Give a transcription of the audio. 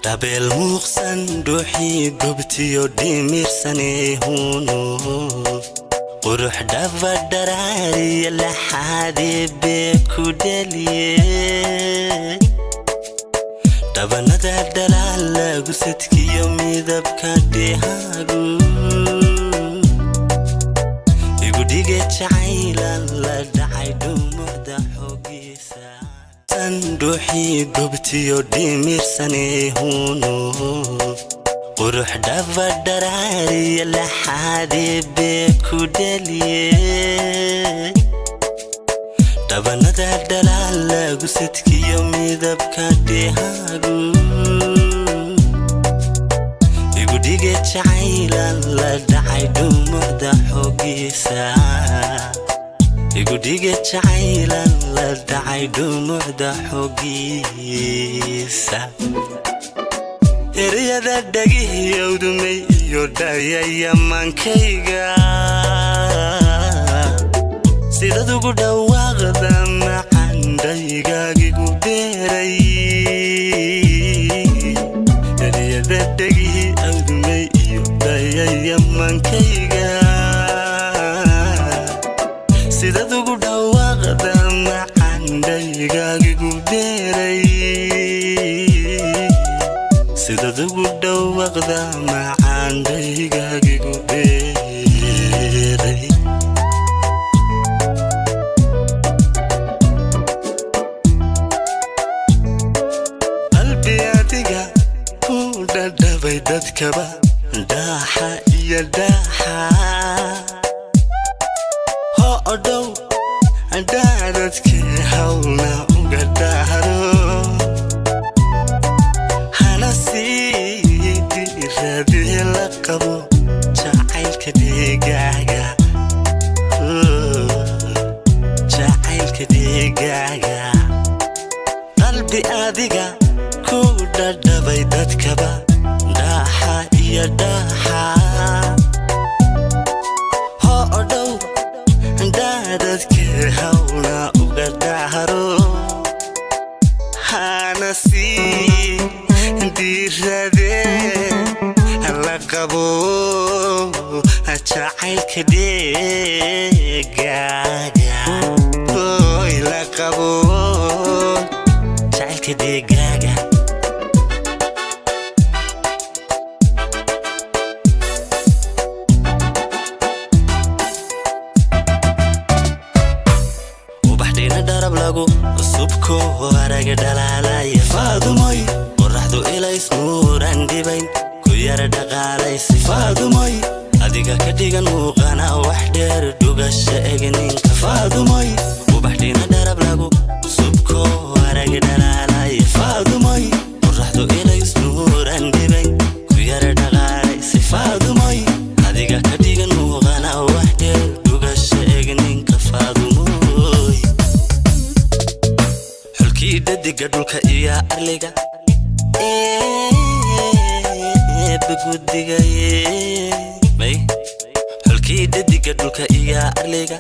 Dhabeel muuqsan dhuuxii gubtiyo dhimirsaneehuno, qurux dhaba dharaariya laxaadee bee ku dhaliye. Dhabanada dhalaal lagu sadkiyo midabka dhehaagu igu dhige jacaylan la dhacay dhumucda xoogiisa. Dhuuxii gubtiyo dhimirsaneehuno, qurux dhaba dharaariya laxaadee bee ku dhaliye. Dhabanada dhalaal lagu sadkiyo midabka dhehaagu igu dhige jacaylan la dhacay dhumucda xoogiisa, igu dhige jacaylan la dhacay dhumucda xoogiisa. Ereyada dhagihiyowdumay iyo dhayayamaankayga, sidad ugu dhawaaqda macandhaygaagigu beeray. Ereyada dhagihi awdumay iyo dhayayamaankayga, sidad ugu dhawaaqda macandhaygaagigu beeray, sidad ugu dhawaaqda macandhaygaagigu beeray. Qalbi adiga ku dhadhabay dadkaba dhaaxa iyo dhaaxa, ho odhow dhaadadkee hawlna uga dhahro, hana sii diradii la qabo jacaylka dhigaaga, jacaylka dhigaaga. Qalbi adiga ku dhadhabay dadkaba dhaaxa iyo dhaaxa, ho odhow dhaadadkee hawlna uga dhahro, hana sii diradee la qabo jacaylka dhegaaga, oy la qabo jacaylka dhegaaga. Ubaxdhina dharab lagu subko araga dhalaalaya Faadumoy, qoraxdu ilays nuuran dhibayn ku yara dhaqaalaysi Faadumoy, adiga ka dhigan muuqana wax dheer dhugasha egninka Faadumoy. Ubaxdhina dharab lagu subko araga dhalaalaya Faadumoy, qoraxdu ilays nuuran dhibayn ku yara dhaqaalaysi Faadumoy, adiga ka dhigan muuqana wax dheer dhugasha egninka Faadumoy. Xulkii dhadiga dhulka iyo arliga eebba gudigaye may, xulkii dhadiga dhulka iyo arliga